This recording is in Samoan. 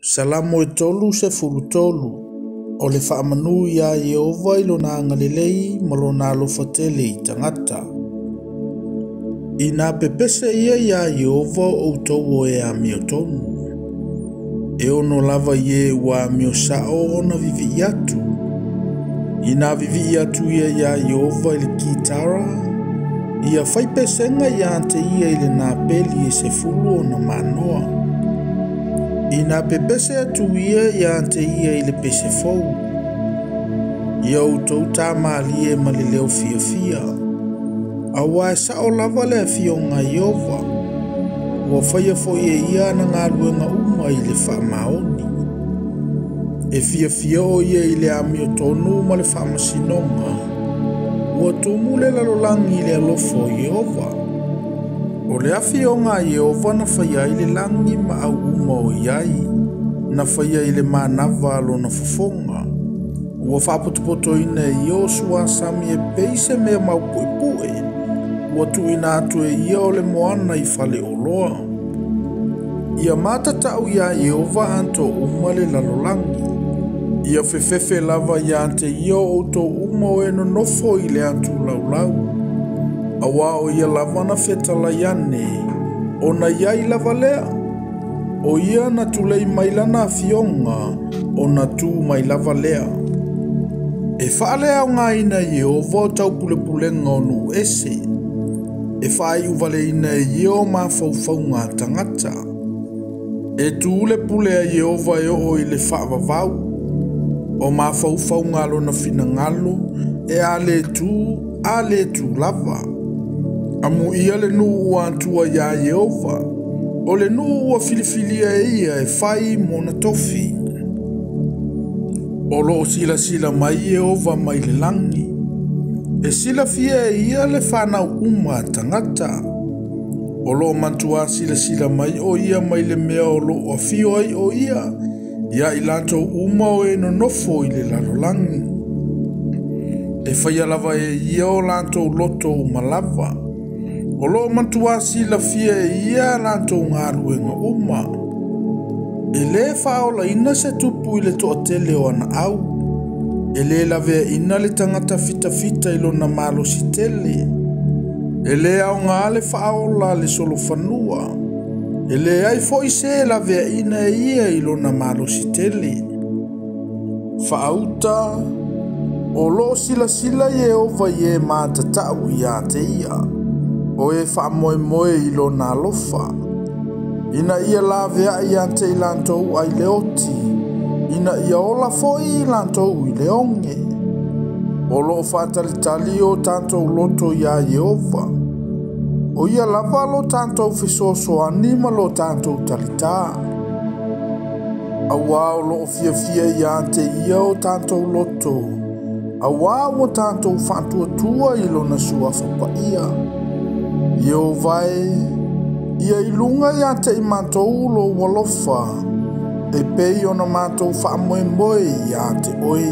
Salamo e 33. O le faamanu iā Ieova i lona agalelei ma lona alofa tele i tagata. Inā pepese ia iā Ieova o ʻoutou o e amiotonu. E ono lava i e ua amio saʻo ona viviʻi atu. Inā viviʻi atu ia iā Ieova i le kitara, ia fai pesega iā te ia i le napeli e 10 ona manoa. Inā pepese atu ia iā te ia i le pese fou. Ia ʻoutou tāmālie ma le leo fiafia. Auā e saʻo lava le afioga a Ieova. Ua faia foi e ia ana galuega uma i le faamaoni. E fiafia o ia i le amiotonu ma le faamasinoga. Ua tumu le lalolagi i le alofa o Ieova. O le afioga a Ieova na faia ai le lagi ma au uma o i ai, na faia i le manava a lona fofoga. Ua faapotopotoina e ia o suasami e pei se mea maupuepue. Ua tuuina atu e ia o le moana i faleoloa. Ia matatau iā Ieova atoa uma le lalolagi. Ia fefefe lava iā te ia o ʻoutou uma o e nonofo i le atu laulau. Auā o ia lava na fetalai ane, ona i ai lava lea. O ia na tulei mai lana afioga, ona tu mai lava lea. E faaleaogaina e Ieova o taupulepulega o nuu ese. E faaiuvaleina e ia o mafaufauga a tagata. E tu le pule a Ieova e oo i le faavavau. O mafaufauga a lona finagalo e a le tu, a le tu lava. Amuia le nuu ua atua iā Ieova. O le nuu ua filifilia e ia e fai mona tofi. O loo silasila mai Ieova mai le lagi. E silafia e ia le fanau uma a tagata. O loo matuā silasila mai o ia mai le mea o loo afio ai o ia, ia i latou uma o e nonofo i le lalolagi. E faia lava e ia o latou loto uma lava. O loo matuā silafia e ia latou galuega uma. E lē faaolaina se tupu i le toatele o ana au. E lē laveaina le tagata fitafita i lona malosi tele. E lē aogā le faaola a le solofanua. E leai foi se laveaina e ia i lona malosi tele. Faauta, o loo silasila Ieova i e matatau iā te ia, o e faamoemoe i lona alofa. Ina ia laveai ia te i latou ai le oti, ina ia ola foi i latou i le oge. O loo faatalitali o tatou loto iā Ieova. O ia lava lo tatou fesoasoani ma lo tatou talitā. Auā o loo fiafia iā te ia o tatou loto. Auā ua tatou faatuatua i lona suafa paia. Ieova e, ia i luga iā te i matou lou alofa, e pei ona matou faamoemoe iā te oe.